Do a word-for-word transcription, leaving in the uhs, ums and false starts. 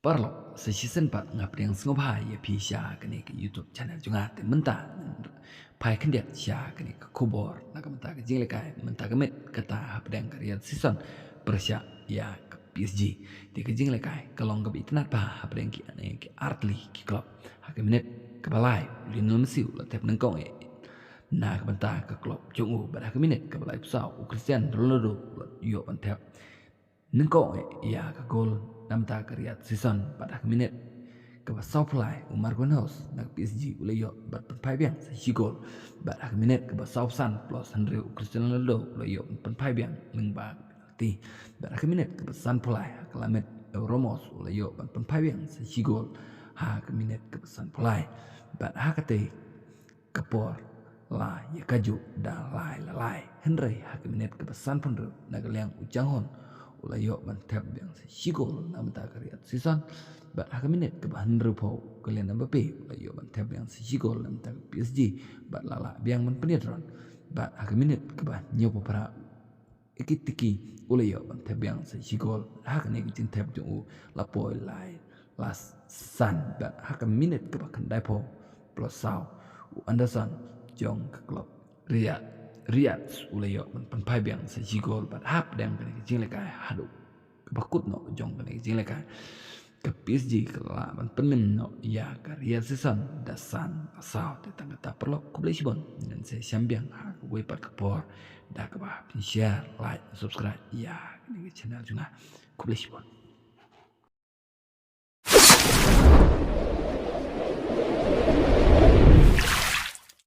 Paralok, sa shisien pat nga pdiang sngewbha ïa phi sha kane ka YouTube channel jong nga. Te mynta phai khyndiat sha kane ka khubor na ka bynta ka jingïalehkai mynta ka miet. Kata hapdeng ka Riyadh Season pyrshah ïa ka PSG. Te ka jingïalehkai ka long kaba itynnad bha hapdeng kine ki artylli ki club. Ha ka minit kaba lai, Lionel Messi u la thep nyngkong eh na ka bynta ka club jong u, bad ha ka minit kaba laiphew saw u Cristiano Ronaldo u la ïoh ban thep nyngkong eh ïa ka gol na ka bynta ka Riyadh Season. Bad ha ka minit kaba sawphew lai u Marquinhos na ka PSG u la ïoh ban pynphai biang sa shi gol. Bad ha ka minit kaba sawphew san plus hynriew u Cristiano Ronaldo u la ïoh ban pynphai biang lyngba ka penalty. Bad ha ka minit kaba sanphew lai ha ka la miet u Ramos u la ïoh ban pynphai biang sa shi gol ha ka minit kaba sanphew lai. Bad ha katei ka por la ïa kajuh da lai la lai. Hynrei ha ka minit kaba sanphew hynriew na ka liang u Jang Hon u la ïoh ban thep biang sa shi gol na ka bynta ka Riyadh Season. Bad ha ka minit kaba hynriewphew u Kylian Mbappe u la ïoh ban thep biang sa shi gol na ka bynta ka PSG. Bad la lah biang ban pynïadron. Bad ha ka minit kaba hynñiewphew phra Ekitike u la ïoh ban thep biang sa shi gol. Ha kane ka jingthep jong u la poi lai la san. Bad ha ka minit kaba khyndaiphew plus saw u Anderson jong ka club Riyadh, Riyadh u la ïoh ban pynphai biang sa shi gol. Bad hapdeng kane ka jingïalehkai haduh kaba kut noh jong kane ka jingïalehkai, ka PSG ka la lah ban pynmih noh ïa ka Riyadh Season da san la saw. Te tang kata paralok, khublei shibun. Ngin sa ïashem biang ha kawei pat ka por da kaba phin share, like, subscribe ïa kane ka channel jong nga. Khublei shibun.